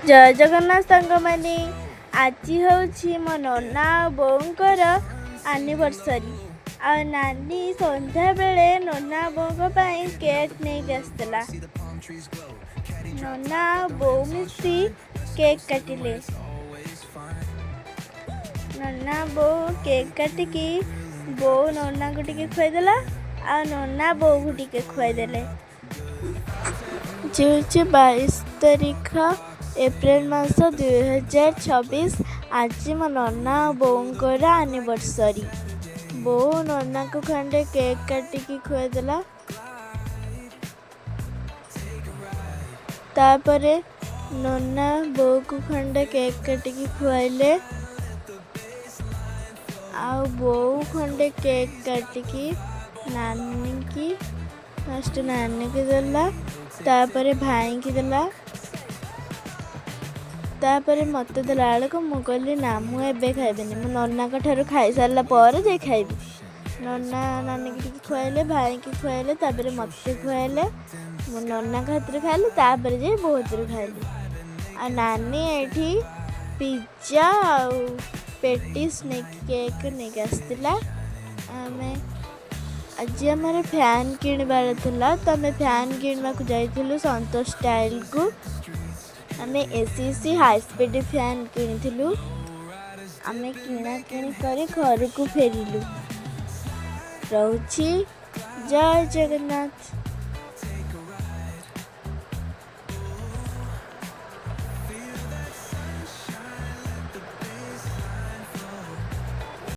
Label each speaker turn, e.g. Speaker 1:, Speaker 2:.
Speaker 1: ଜୟ ଜଗନ୍ନାଥ ସାଙ୍ଗମାନେ। ଆଜି ହେଉଛି ମୋ ନନା ଆଉ ବୋଉଙ୍କର ଆନିଭର୍ସରୀ। ଆଉ ନାନୀ ସନ୍ଧ୍ୟାବେଳେ ନନା ବୋଉଙ୍କ ପାଇଁ କେକ୍ ନେଇକି ଆସିଥିଲା। ନନା ଆଉ ବୋଉ ମିଶି କେକ୍ କାଟିଲେ। ନନା ବୋଉ କେକ୍ କାଟିକି ବୋଉ ନନାଙ୍କୁ ଟିକେ ଖୁଆଇଦେଲା ଆଉ ନନା ବୋଉକୁ ଟିକେ ଖୁଆଇଦେଲେ। ଆଜି ହେଉଛି 22 ତାରିଖ, ଏପ୍ରିଲ ମାସ, 2026। ଆଜି ମୋ ନନା ଆଉ ବୋଉଙ୍କର ଆନିଭର୍ସରୀ। ବୋଉ ନନାକୁ ଖଣ୍ଡେ କେକ୍ କାଟିକି ଖୁଆଇଦେଲା। ତାପରେ ନନା ବୋଉକୁ ଖଣ୍ଡେ କେକ୍ କାଟିକି ଖୁଆଇଲେ ଆଉ ବୋଉ ଖଣ୍ଡେ କେକ୍ କାଟିକି ନାନୀକି, ଫାଷ୍ଟ ନାନୀକି ଦେଲା, ତାପରେ ଭାଇଙ୍କି ଦେଲା, ତାପରେ ମୋତେ ଦେଲା ବେଳକୁ ମୁଁ କହିଲି, ନା, ମୁଁ ଏବେ ଖାଇବିନି, ମୁଁ ନନାଙ୍କ ଠାରୁ ଖାଇସାରିଲା ପରେ ଯାଇ ଖାଇବି। ନନା ନାନୀକି ଟିକେ ଖୁଆଇଲେ, ଭାଇଙ୍କି ଖୁଆଇଲେ, ତାପରେ ମୋତେ ଖୁଆଇଲେ। ମୁଁ ନନାଙ୍କ ହାତରୁ ଖାଇଲି, ତାପରେ ଯାଇ ବୋଉ ହାତରୁ ଖାଇଲି। ଆଉ ନାନୀ ଏଇଠି ପିଜ୍ଜା ଆଉ ପେଟିସ୍ ନେଇକି, କେକ୍ ନେଇକି ଆସିଥିଲା। ଆମେ ଆଜି ଆମର ଫ୍ୟାନ୍ କିଣିବାର ଥିଲା, ତ ଆମେ ଫ୍ୟାନ୍ କିଣିବାକୁ ଯାଇଥିଲୁ ସନ୍ତୋଷ ଷ୍ଟାଇଲକୁ। ଆମେ ଏସିସି ହାଇ ସ୍ପିଡ଼ ଫ୍ୟାନ୍ କିଣିଥିଲୁ। ଆମେ କିଣାକିଣି କରି ଘରକୁ ଫେରିଲୁ। ରହୁଛି, ଜୟ ଜଗନ୍ନାଥ।